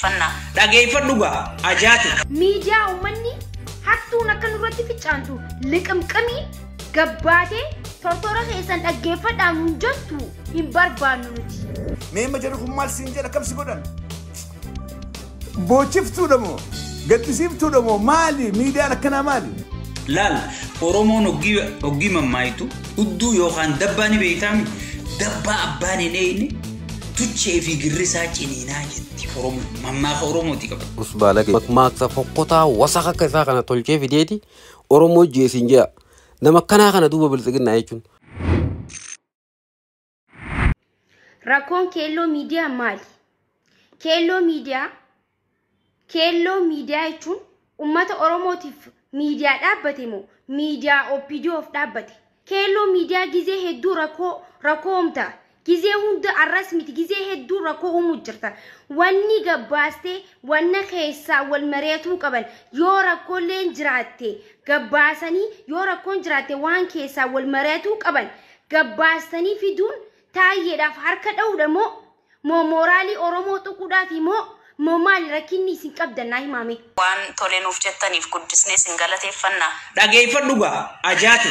Fannaa. Dhageeffadhu gaa ajaati. Miidiyaa uummanni hattuun akka nurratti ficcaantu liqimqimii gabbaatee tortora keessan dhaggeeffadhaan nun jettu hin barbaannu nuti. Mee amma jarri kun maal siin jedha, akkam si godhan? Boochiftuudha moo? Gaddisiiftuudha moo? Maali? Miidiyaan akkanaa maali? Laal, Oromoon hoggii mammaayitu hudduu yookaan dabbaa ni beektaami. Dabbaa abbaan hin eeyne tuchee fi girrisaa ciniinaa jetti Oromoo. Mammaaka Oromooti qaba. Usbaalage makmaaksa fokkotaa wasaka akka isaa kana tolchee fideeti Oromoo jeesin jedha. Nama akkanaa kana duuba biltsiginnaa jechuun. Rakkoon keelloo miidiyaa maali? Keelloo miidiyaa, keelloo miidiyaa jechuun uummata Oromootiif miidiyaa dhaabbate moo miidiyaa OPDOf dhaabbate? Keelloo miidiyaa gizee hedduu rakkoo uumta. Gizee hunda arras miti, gizee hedduu rakkoo uumuu jirta. Wanni gabbaastee wanna keessaa wal mareetuu qaban yoo rakkooleen jiraatte gabbaasanii, yoo rakkoon jiraatte waan keessaa wal mareetuu qaban gabbaasanii fiduun taayyeedhaaf harka dha'uudha moo mooraalii Oromoo tuquudhaaf moo maali rakkinni isin qabdan naa himaame? Waan tole nuuf jettaniif guddisnee isin galateeffannaa. Dhageeffadhu gaa ajaati.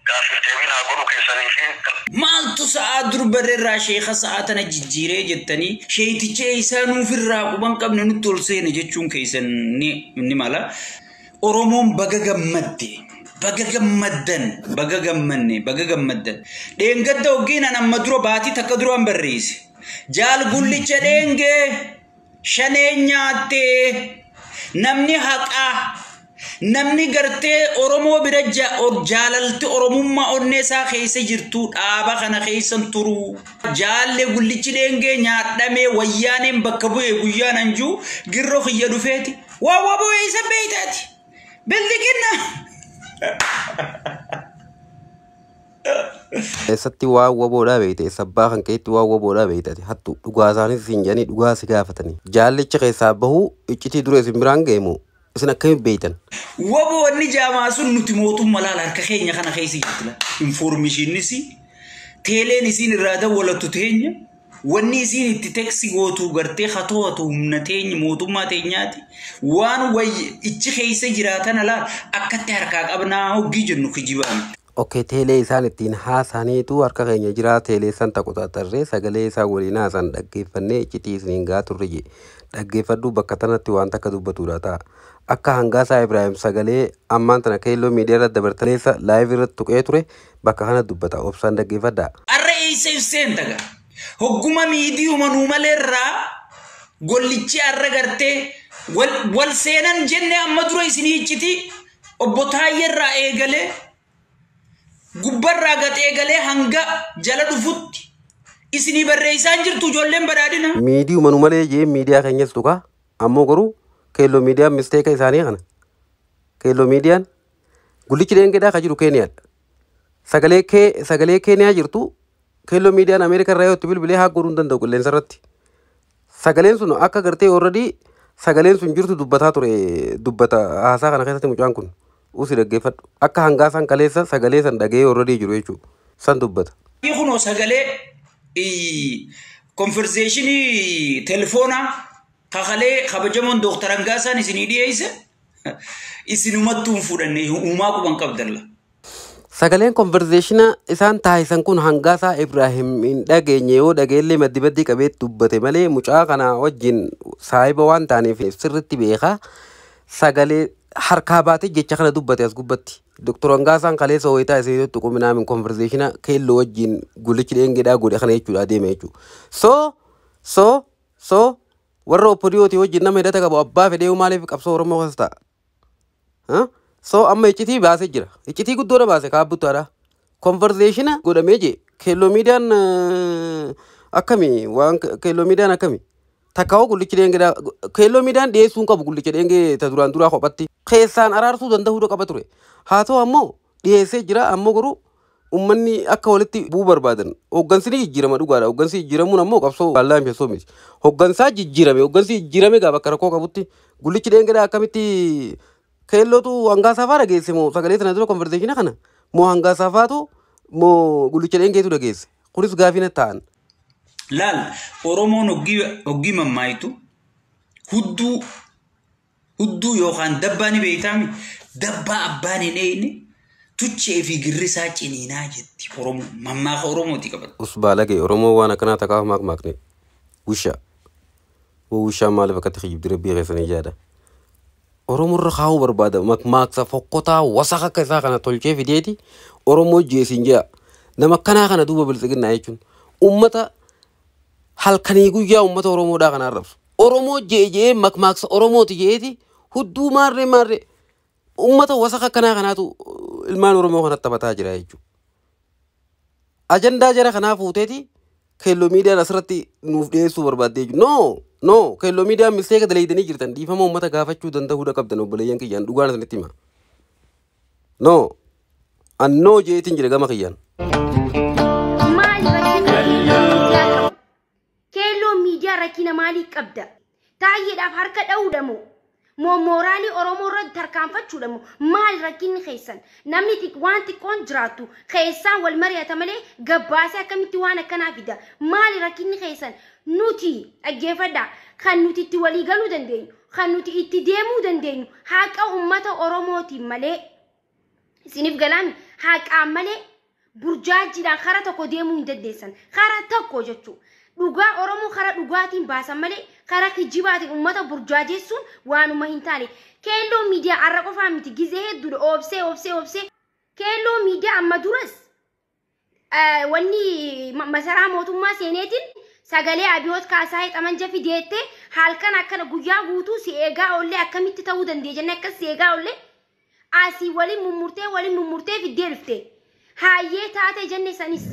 Gaaffiif deebii naa godhu keessanii fi Maaltu sa'aa dur barreerraa sheeka sa'aa tana jijjiiree jettanii sheeticha isaa nuufirraa quban qabne nutti ol seene jechuun keessan ni mala. Oromoon baga gammadde. Baga gammaddan, baga gammanne, baga gammaddan. Dheengadda hoggiinan amma dura baatii takka duraan barreesse. Jaal gullicha dheengee shanee nyaattee namni haqaa namni gartee Oromoo bira jaalalti Oromummaa onnee isaa keessa jirtu dhaaba kana keessan turu. Jaalle gullichi dheengee nyaadhamee wayyaaneen bakka bu'e guyyaan anjuu girroo kiyya dhufeeti. Waa waa bu'e isa beeytaati. Bildiqinna. Eessatti waan waboodhaa beekte, sabbaa kan keetti waan waboodhaa beekte, hattu dhugaa isaanis isin jedhanii dhugaa si gaafatanii. Jaallicha keessaa bahuu iccitii dura isin biraan ga'e isin akkamiin beektan? Waboo wanni jaamaa sun nuti mootummaa laala harka keenya kana keessa jirti la. Infoormeeshinnis teeleen isiin irraa dawwalattu teenya. Wanni isiin itti teksi gootu gartee hatootu humna teenya mootummaa teenyaati. Waan wayyi ichi keessa jiraatan laala akkatti harkaa qabnaa hoggii jennu kijibaan. Okay, teelee isaan ittiin haasaniitu harka keenya jira, teelee san taqotatarree sagalee isaa waliin haasan dhaggeeffannee iccitii isiniin gaa turre je. Dhaggeeffadhu bakka tanatti waan takka dubbatudha ta'a. Akka Hangaasaa Ibrahim sagalee ammaan tana keelloo miidiyaa irratti dabartaleessa live irratti tuqee ture bakka kana dubbata, obsaan dhaggeeffadhaa. Arra eessa ibseen taga? Hogguma miidiyuma nuu maleerraa gollichi arra gartee wal seenan jennee amma dura isinii iccitii obbo Taayyeerraa eegalee gubbarraa gad eegalee hanga jala dhufutti isinii barreessaan jirtu ijoolleen badhaadhina. Miidiyuma nuu malee jee miidiyaa keenyas tuqa ammoo garuu keelloo miidiyaan misteeka isaanii kana. Keelloo miidiyaan gullichi dheengedhaa ka jiru Keeniyaadha. Sagalee Keeniyaa jirtu keelloo miidiyaan Ameerikaa irraa yoo itti bilbilee haa godhuu hin danda'u qilleensa irratti. Sagaleen sun akka gartee already sagaleen sun jirtu dubbataa ture, dubbata haasaa kana keessatti mucaan kun. Usi dhaggeeffadhu. Akka hangaasaan kaleessa sagalee san dhaga'ee already jiru jechuudha. San dubbata. Kunoo sagalee konverseeshinii telefoonaa kakalee kabajamoon Dooktar Hangaasaan isinii dhiyeesse isinumattuu hin fudhanne uumaa quban qabdalla. Sagaleen konverseeshina isaan taasisan kun Hangaasaa Ibrahim hin dhageenye, yoo dhageellee maddi baddii qabee dubbate malee mucaa kana wajjin saahiba waan ta'aniif sirriitti beekaa. Sagalee harkaa baatee jecha kana dubbate as gubbatti. Dooktar Hangaasaan kaleessa wayitaa isee tuquminaamin konverseeshina keelloo wajjin gullichi dheengedhaa godhe kana jechuudha adeema jechuudha. So warra OPDOtii wajjin nama hidhata qabu abbaa fedhee maaliif qabsoo Oromoo keessa ta'a? So amma iccitii baasee jira. Iccitii guddoodha baase kaabbuttaadha. Konverseeshina godhamee jee keelloo miidiyaan akkami waan keelloo miidiyaan akkami? Takkaa'uu gullichi dheengedhaa keelloo miidiyaan dhiyeessuu hin qabu gullicha dheengee ta duraan duraa kophatti. Keessaan araarsuu danda'uu qaba ture. Haa ta'u ammoo dhiyeessee jira ammoo garuu uummanni akka walitti bu'uu barbaadan. Hooggansi ni jijjiirama dhugaadha. Hooggansi jijjiiramuun ammoo qabsoo baallaa hin feesoo miti. Hooggansaa jijjiirame, hooggansi jijjiirame gaafa akka rakkoo qabutti gullichi dheengedhaa akkamitti keellootu Hangaasaa fa'aa dhageesse moo sagalee sana dura konverseeshina kana moo Hangaasaa fa'aatu moo gullicha dheengeetu dhageesse? Kunis gaafii natti ta'an. Laal, Oromoon hoggii mammaayitu hudduu hudduu yookaan dabbaa ni beektaami. Dabbaa abbaan hin eeyne tuchee fi girrisaa ciniinaa jetti Oromoo, mammaaka Oromooti qabata. Us baalagee, Oromoo waan akkanaa takkaa maaq maaqne. Wusha. Wushaa maaliif akkatti kijibdi? Rabbii keessanii jaadha. Oromoo irra kaa'uu barbaada. Makmaaksa fokkotaa wasaka akka isaa kana tolchee fideeti Oromoo jeesiin jea. Nama akkanaa kana duuba biltsiginnaa jechuun ummata halkanii guyyaa ummata Oromoodhaa kana arrabsu. Oromoo jee jee makmaaksa Oromooti jeeti hudduu maarree maarree ummata wasaka akkanaa kanaatu ilmaan Oromoo kanatti taphataa jira jechuudha. Ajandaa jara kanaa fuuteeti Keelloo Miidiyaan asirratti nuuf dhiyeessuu barbaaddee jiru. No, no, Keelloo Miidiyaan mistake daleeytanii jirtan, dhiifama uummata gaafachuu danda'uudha qabdan, obboleeyyan kiyyaan dhugaan isinitti hima. No, an no jeetiin jira gama kiyyaan. Maali rakkinni Keelloo Miidiyaa qabu? Keelloo Miidiyaa rakkina maalii qabda? Taayyeedhaaf harka dha'uudha moo? Moo mooraalii Oromoo irratti tarkaanfachuudha moo? Maali rakkinni keessan? Namni waan xiqqoon jiraattu keessaan wal mari'ata malee gabbaasee akkamitti waan akkanaa fida? Maali rakkinni keessan? Nuti dhaggeeffadhaa, kan nuti itti walii galuu dandeenyu, kan nuti itti deemuu dandeenyu haqa uummata Oromootiin malee, isiniif galaami, haqaan malee burjaajiidhaan kara tokko deemuu hin dandeessan. Kara tokko jechuudha. Dhugaa Oromoo kara dhugaatiin baasan malee kara kijibaatiin uummata burjaajessuun waanuma hin taane. Keelloo Miidiyaa har'a qofaa miti, gizee hedduudha oobsee oobsee oobsee. Keelloo Miidiyaa amma duras wanni masaraa mootummaa seeneetiin sagalee Abiyoot Kaasaa xamanja fideettee halkan akkana guyyaa guutuu si eegaa oollee, akkamitti ta'uu dandeenya jennee akkas si eegaa oollee, asii waliin mummurtee waliin mummurtee fiddee dhufte. Haayyee taate jenne sanis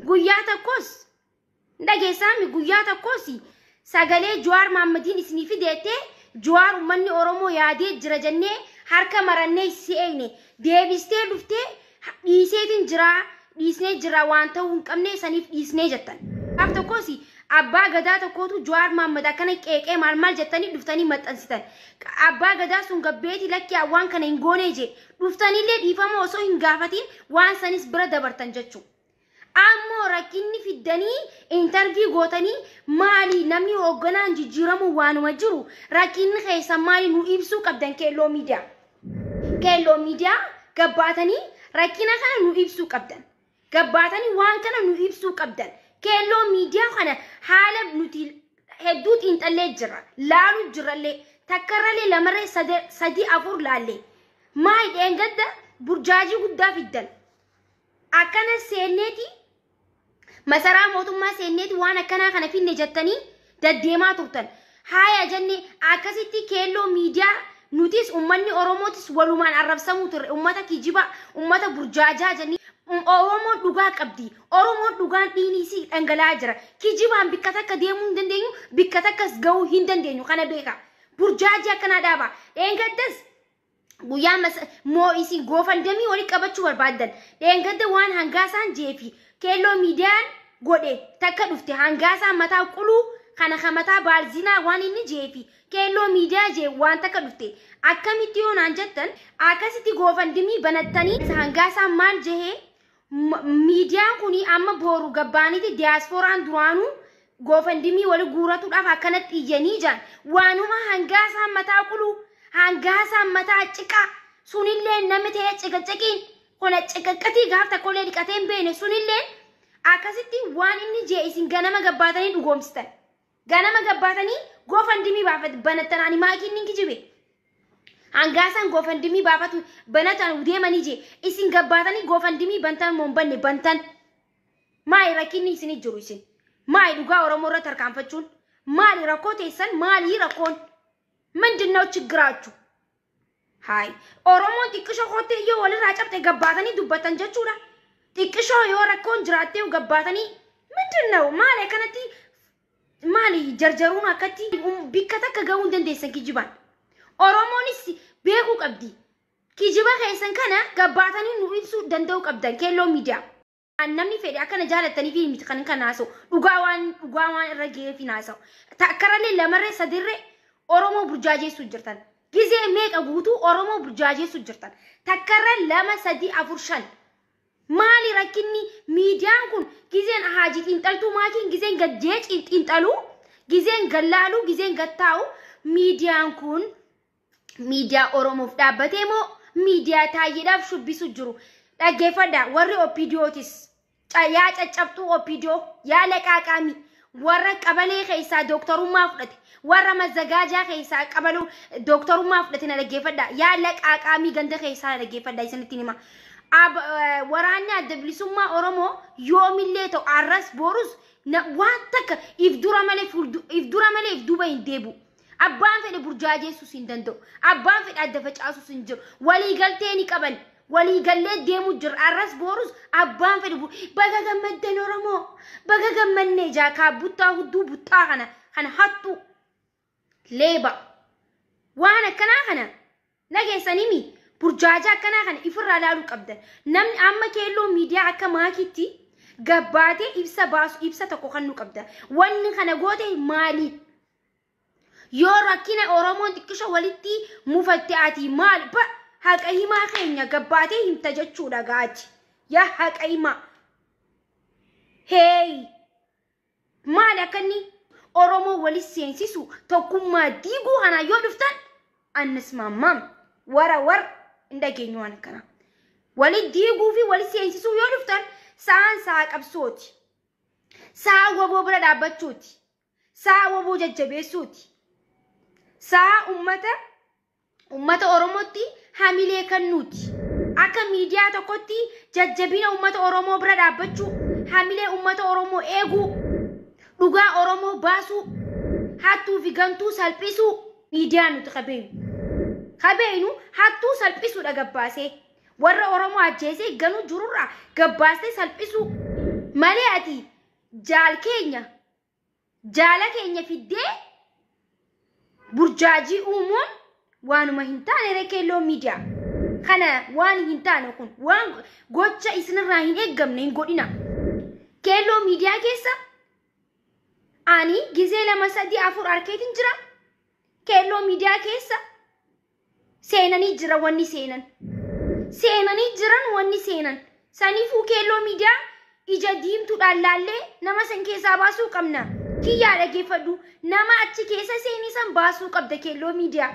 guyyaa tokkos dhageessaami, guyyaa tokkos sagalee Jawaar Maammadiin isinii fideettee, Jawaar uummanni Oromoo yaadee jira jennee harka marannee si eegne, deebistee dhuftee dhiiseetiin jira, dhiisnee jira, waan ta'uu hin qabne saniif dhiisnee jettan. Gaaf tokkos abbaa gadaa tokkotu Jawaar Maammad akkana qeeqee maal maal jettanii dhuftanii maxxansitan. Abbaa gadaa sun gabbeeti lakki waan kana hin goonee jee, dhuftaniillee dhiifama osoo hin gaafatiin waan sanis bira dabartan jechuudha. Ammoo rakkinni fiddanii interview gootanii maali? Namni hoogganaan jijjiiramu waanuma jiru, rakkinni keessan maali? Nu ibsuu qabdan, Keelloo Miidiyaa. Keelloo Miidiyaa gabbaatanii rakkina kana nu ibsuu qabdan. Gabbaatanii waan kana nu ibsuu qabdan. Keelloo Miidiyaa kana haala nuti hedduu xiinxallee jirra. Laaluu jirrallee, takkarrallee lamarree sadii afur laallee. Maali dheengadda burjaajii guddaa fiddan? Akkana seenneeti, masaraa mootummaa seenneeti waan akkanaa kana finne jettanii daddeemaa turtan. Haaya jenne, akkasitti Keelloo Miidiyaa nutis uummanni Oromootis walumaan arrabsamuu turre, uummata kijibaa, uummata burjaajaa jennee. Oromoon dhugaa qabdi. Oromoon dhugaan dhiinii isii dhangala'aa jira. Kijibaan bikka takka deemuu hin dandeenyu, bikka takkas gahuu hin dandeenyu, kana beeka. Burjaajii akkanaa dhaaba. Dheengaddas guyyaa moo isin GoFundMe walitti qabachuu barbaaddan. Dheengadda waan hangaasaan jeefi Keelloo Miidiyaan godhe takka dhufte, hangaasaan mataa quluu kana ka mataa baalzinaa waan inni jeefi Keelloo Miidiyaa jee waan takka dhufte. Akkamitti yoo naan jettan, akkasitti GoFundMe banattanii hangaasaan maal jehee, miidiyaan kun amma booru gabbaaniiti diyaaspooraan duraanuu GoFundMe wali guuratuudhaaf akkanatti iyyanii jiran, waanuma hangaasaan mataa quluu, hangaasaan mataa ciqaa sunillee namni ta'ee ciqaciqiin kuna ciqaqqatii gaaf tokkollee dhiqatee hin beekne sunillee akkasitti waan inni jee isin ganama gabbaatanii dhugoomsitan. Ganama gabbaatanii GoFundMe baafat banattan, ani maakiin ni kijibe. Hangaasaan GoFundMe baafatu banatan deemanii jee, isin gabbaatanii GoFundMe bantan moo hin banne? Bantan. Maali rakkinni isinii jiru isin? Maali dhugaa Oromoo irratti tarkaanfachuun? Maali rakkoo teessan? Maali rakkoon? ምንድን ነው ችግራችሁ? Haay, Oromoon xiqqishoo koottee yoo walirraa cabxe gabbaatanii dubbatan jechuudha. Xiqqishoo yoo rakkoon jiraattee gabbaatanii ምንድን ነው? Maali akkanatti, maali jarjaruun akkatti? Bikka takka gahuu hin dandeessan kijibaan. Oromoonis beekuu qabdi. Kijiba keessan kana gabbaatanii nu ibsuu danda'uu qabdan, Keelloo Miidiyaa. Namni fedhe akkana jaalattanii fi miti kan kan haasa'u, dhugaa waan dhugaa waan irra ga'eef hin haasa'u. Takkarallee lamarree sadirree Oromoo burjaajeessuu jirtan. Gizee meeqa guutuu Oromoo burjaajeessuu jirtan. Takkarra lama sadii afur shan. Maali rakkinni miidiyaan kun gizeen haajii xiinxaltuu maakiin gizeen gajjee xiinxaluu gizeen gallaaluu gizeen gattaa'u miidiyaan kun miidiyaa Oromoof dhaabbatee moo miidiyaa taayyeedhaaf shubbisu jiru? Dhaggeeffadhaa warri OPDOtis yaa caccabtuu OPDO yaa laqaaqaami warra qabalee keessaa dooktarummaa fudhate warra mazzagaajaa keessaa qabaluu dooktarummaa fudhate na dhaggeeffadhaa yaa laqaaqaamii ganda keessaa na dhaggeeffadhaa isinitti hima. Waraanni adda bilisummaa Oromoo yoomillee ta'u arras borus waan takka if dura malee if dura malee if duuba hin deebi'u. Abbaan fedhe burjaajeessuus hin danda'u. Abbaan fedhe adda facaasuus hin jiru. Waliigaltee ni qaban. Waliigallee deemuu jira. Arras borus abbaan fedhe baga gammaddan Oromoo. Baga gammannee jaakaa buttaa hudduu buttaa kana kana hattu leeba. Waan akkanaa kana dhageessanimi burjaaja akkanaa kana ifirraa laaluu qabdan. Namni amma keelloo miidiyaa akka maakitti gabbaatee ibsa baasu ibsa tokko kan nu qabda. Wanni kana goote maali? Yoo rakkina Oromoon xiqqisho walitti mufatte ati maal ba haqa himaa keenya gabbaatee himta jechuudha gaati. Yaa haqa himaa. Heey! Maal akka inni Oromoo walis seensisu tokkummaa diiguu kana yoo dhuftan annis maammaam wara war hin dhageenyu waan akkana. Wali diiguu fi wali seensisuu yoo dhuftan sa'aan sa'a qabsooti. Sa'a waboo bira dhaabbachuuti. Sa'a waboo jajjabeessuuti. Sa'a ummata Oromootti hamilee kennuuti. Akka miidiyaa tokkotti jajjabina ummata Oromoo bira dhaabbachuu, hamilee ummata Oromoo eeguu, dhugaa Oromoo baasuu, hattuu fi gantuu salphisuu miidiyaa nuti qabeenu. Qabeenu hattuu salphisuudha gabbaasee. Warra Oromoo ajjeesee ganuu jirurraa gabbaasee salphisuu. Malee ati jaal keenya jaala keenya fiddee burjaajii uumuun waanuma hin taane keelloo miidiyaa. Kana waan hin taane kun waan gocha isinirraa hin eeggamne hin godhina. Keelloo miidiyaa keessa ani gizee 2 3 4 arkeetiin jira. Keelloo miidiyaa keessa seenanii jira wanni seenan. Seenanii jiran wanni seenan. Saniifuu keelloo miidiyaa ija diimtuudhaan laallee nama san keessaa baasuu qabna. Kiyyaa dhaggeeffadhu nama achi keessa seenii san baasuu qabda keelloo miidiyaa.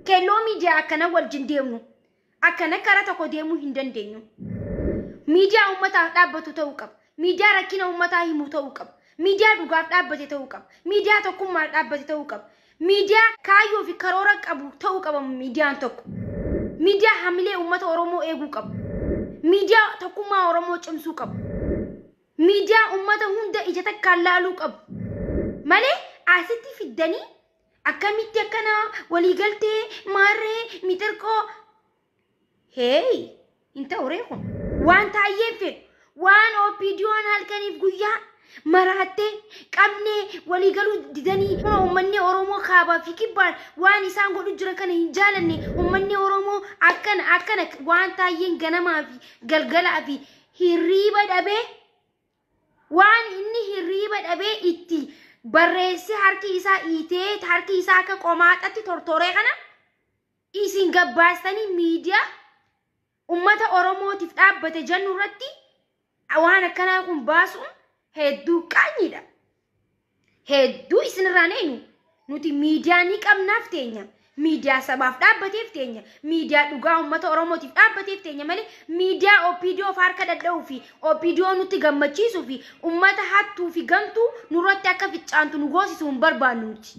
Keelloo miidiyaa akkana wajjin deemnu. Akkana karaa tokko deemuu hin dandeenyu. Miidiyaa uummataaf dhaabbatu ta'uu qaba. Miidiyaa rakkina uummataa himu ta'uu qaba. Miidiyaa dhugaaf dhaabbate ta'uu qaba. Miidiyaa tokkummaaf dhaabbate ta'uu qaba. Miidiyaa kaayyoo fi karoora qabu ta'uu qaba miidiyaan tokko. Miidiyaa hamilee uummata Oromoo eeguu qaba. Miidiyaa tokkummaa Oromoo cimsuu qaba. Miidiyaa uummata hunda ija takkaan laaluu qabu. Malee asitti fiddanii akkamitti akkana waliigaltee maarree mixirqoo heey hin ta'u ree kun. Waan taayyeen fedhu waan OPDO'n halkaniif guyyaa maraattee qabnee waliigaluu didanii uummanni Oromoo kaabaa fi kibbaan waan isaan godhu jiran kana hin jaalanne uummanni Oromoo akkana akkana waan taayyeen ganamaa fi galgalaa fi hirriiba dhabee waan inni hirriiba dhabee itti barreessee harki isaa hiitee harki isaa akka qomaaxatti tortoree kana isin gabbaastanii miidiyaa ummata Oromootiif dhaabbate jennu irratti waan akkanaa kun baasuun hedduu qaanyiidha. Hedduu isinirraan eenyu nuti miidiyaa ni qabnaaf teenya. Miidiyaa sabaaf dhaabbateef teenya. Miidiyaa dhugaa uummata Oromootiif dhaabbateef teenya malee miidiyaa OPDO harka dhadha'uu fi OPDO nutti gammachiisuu fi uummata hattuu fi gamtuu nurratti akka ficcaantu nu goosisu hin barbaannu nuti.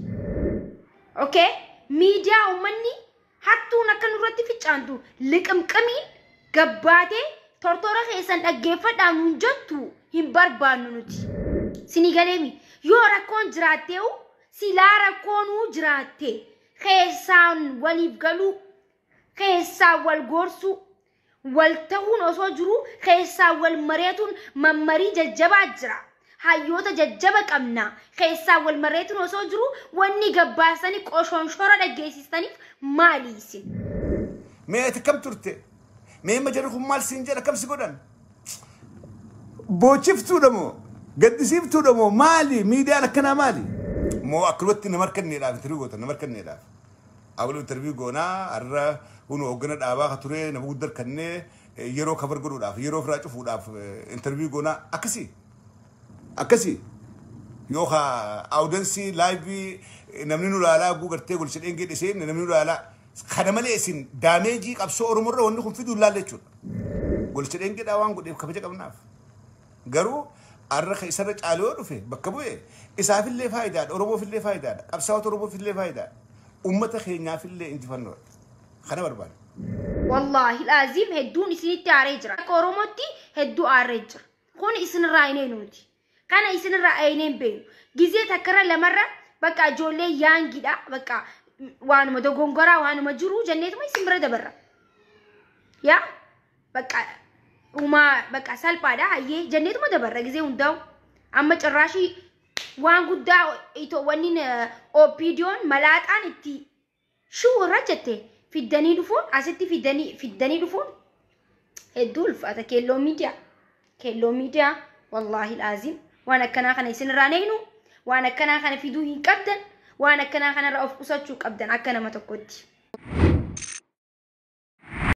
Okay? Miidiyaa uummanni hattuun akka nurratti ficcaantu liqimqimiin gabbaatee tortora keessan dhaggeeffadhaa nuun jettu hin barbaannu nuti. Sinii galeemi yoo rakkoon jiraatteewu silaa rakkoonuu jiraatte keessaan waliif galuu keessaan wal gorsuu wal ta'uun osoo jiru keessaan wal mareetuun mammarii jajjabaa jira. Hayyoota jajjaba qabna keessaan wal mareetuun osoo jiru wanni gabbaasanii qoshonshora dhaggeessistaniif maali isin? Mee ati kam turte? Mee amma jarri kun maal siin jedha kam si godhan? Boochiftuudha moo? Gaddisiiftuudha moo? Maali? Miidiyaan akkanaa maali? Moo akkanumatti nama harkanneedhaaf interview goota nama harkanneedhaaf. Awwalu interview goonaa har'a kun hooggana dhaabaa ka ture nama guddaa harkannee Yeroo cover godhuudhaaf, yeroo ofirraa cufuudhaaf interview goonaa akkasii. Akkasii. Yookaan audience live namni nu ilaalaa gartee golcha dheengee dhisee namni nu ilaalaa. Kana malee isin damage qabsoo Oromoo irra wanni kun fiduu ilaalle jechuudha. Golcha dheengeedhaa waan godheef kabaja qabnaaf. Garuu har'a kan isarra caalu yoo dhufe bakka bu'e isaafillee faayidaadha, Oromoofillee faayidaadha, qabsaa'ota Oromoofillee faayidaadha, uummata keenyaafillee injifannoodha. Kana barbaada. Wallaahi laaziim, hedduun isinitti aaree jira. Akka Oromootti hedduu aaree jira. Kun isinirraa hin eenyuuti. Kana isinirraa eenyeen beenu. Gizee takkarra lamarra bakka ijoollee yaangidha. Bakka waanuma dogongoraa waanuma jiru jenneetuma isin bira dabarra. Yaa bakka uumaa bakka salphaadha, hayyee jenneetuma dabarra gizee hundaa'u. Amma cirraashii waan guddaa itoo wanni OPDOn malaaxaan itti shuu irra jette fiddanii dhufuun, asitti fiddanii dhufuun hedduu ulfaata. Keelloo Miidiyaa, Keelloo Miidiyaa, wallaahi laazim, waan akkanaa kana isinirraa neeynu, waan akkanaa kana fiduu hin qabdan, waan akkanaa kanarraa of qusachuu qabdan akka nama tokkotti.